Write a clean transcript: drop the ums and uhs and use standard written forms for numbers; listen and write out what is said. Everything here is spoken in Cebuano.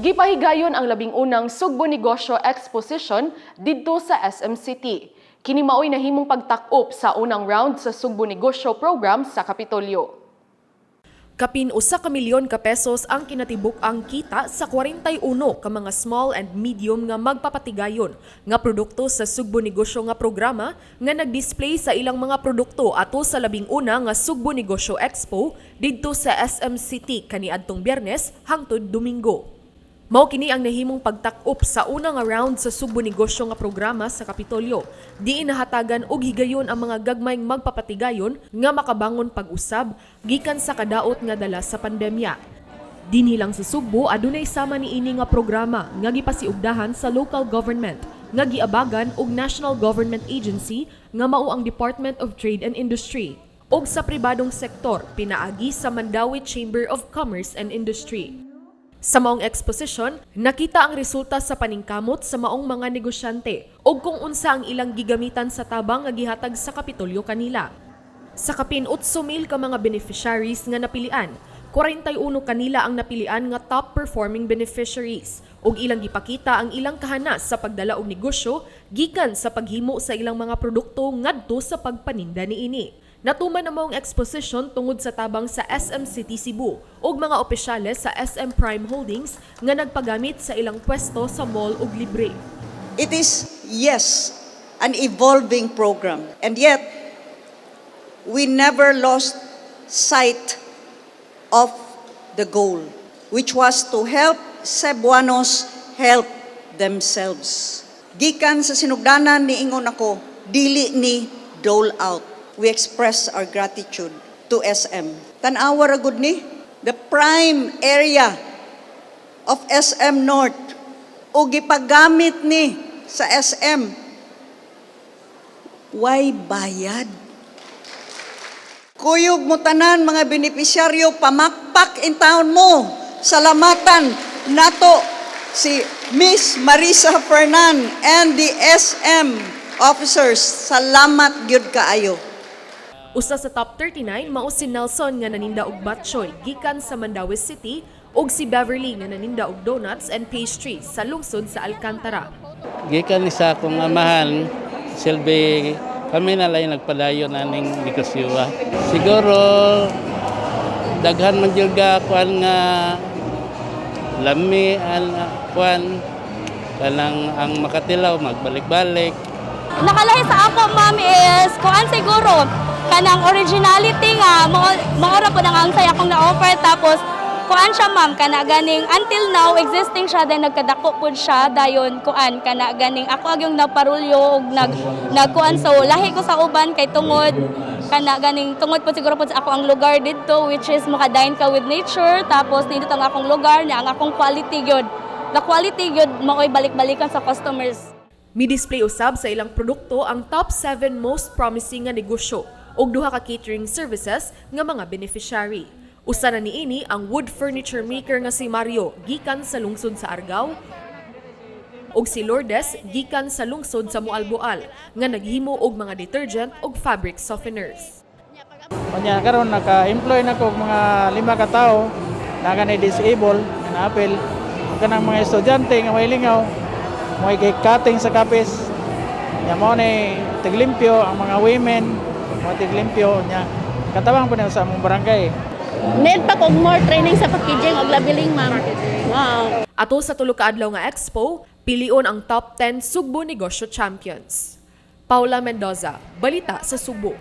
Gipahigayon ang 11 na Sugbo Negosyo Exposition didto sa SM City. Kini maoy nahimong pagtak-op sa unang round sa Sugbo Negosyo Program sa Kapitolyo. Kapin 1 ka milyon ka pesos ang kinatibuk-ang kita sa 41 ka mga small and medium nga magpapatigayon nga produkto sa Sugbo Negosyo nga programa nga nagdisplay sa ilang mga produkto ato sa 11 nga Sugbo Negosyo Expo didto sa SM City kaniadtong Biyernes hangtod Domingo. Mao kini ang nahimong pagtak-op sa una nga round sa Sugbo Negosyo nga programa sa Kapitolyo. Diin nahatagan og higayon ang mga gagmayng magpapatigayon nga makabangon pag-usab gikan sa kadaot nga dala sa pandemya. Dinhi lang sa Sugbo, adunay sama niini nga programa nga gipasiugdahan sa local government nga giabagan og national government agency nga mao ang Department of Trade and Industry ug sa pribadong sektor pinaagi sa Mandaue Chamber of Commerce and Industry. Sa maong exposition, nakita ang resulta sa paningkamot sa maong mga negosyante ug kung unsa ang ilang gigamitan sa tabang nga gihatag sa Kapitolyo kanila. Sa kapin 8,000 ka mga beneficiaries nga napilian, 41 kanila ang napilian nga top performing beneficiaries ug ilang gipakita ang ilang kahanas sa pagdala og negosyo gikan sa paghimo sa ilang mga produkto ngadto sa pagpaninda niini. Natuman ang maong exposition tungod sa tabang sa SM City Cebu ug mga opisyales sa SM Prime Holdings nga nagpagamit sa ilang pwesto sa mall og libre. It is, yes, an evolving program. And yet, we never lost sight of the goal, which was to help Cebuanos help themselves. Gikan sa sinugdanan, niingon ako, dili ni dole out. We express our gratitude to SM. Tan-awa ra gud ni, the prime area of SM North o gipagamit ni sa SM. Way bayad. Kuyog mo tanan mga benepisyaryo, pamakpak intawon mo. Salamatan nato si Miss Marisa Fernan and the SM officers. Salamat gyud kaayo. Usa sa top 39 mao si Nelson nga naninda og batchoy gikan sa Mandaue City ug si Beverly nga naninda og donuts and pastries sa lungsod sa Alcantara. Gikan ni sa akong amahan, silbi kami na lang nagpadayon aning negosyo. Siguro daghan man jud ga kuan nga lami an kuan kanang ang makatilaw magbalik-balik. Nakalahi sa ako, ma'am, is kuan siguro kanang originality nga mao mao ra pud ang saya akong na-offer. Tapos kuan siya, ma'am, kana ganing until now existing siya, then nagkadako pud siya dayon. Kuan kana ganing ako agyong naparulyo og nagkuan, so lahi ko sa uban kay tungod kana ganing tungod po siguro po sa ako ang lugar didto, which is maka-dine ka with nature. Tapos nindot ang akong lugar niya, ang akong quality gyud, the quality gyud mao'y balik-balikan sa customers. Mi-display usab sa ilang produkto ang top 7 most promising nga negosyo ug duha ka catering services nga mga beneficiary. Usa na niini ang wood furniture maker nga si Mario gikan sa lungsod sa Argao ug si Lourdes gikan sa lungsod sa Moalboal nga naghimo og mga detergent ug fabric softeners. Unya karon naka-employ na ko og mga lima ka tawo na kanay disable nga naapil ug kanang mga estudyante nga may lingaw, mga kay cutting sa kapis. Nya mao ni tiglimpyo ang mga women, mga tiglimpyo nya katabang pa nila sa among barangay. Need pa kog more training sa packaging og labeling, ma'am. Wow. Ato sa 3 ka adlaw nga expo, pilion ang top 10 Sugbo Negosyo Champions. Paula Mendoza, Balita sa Sugbo.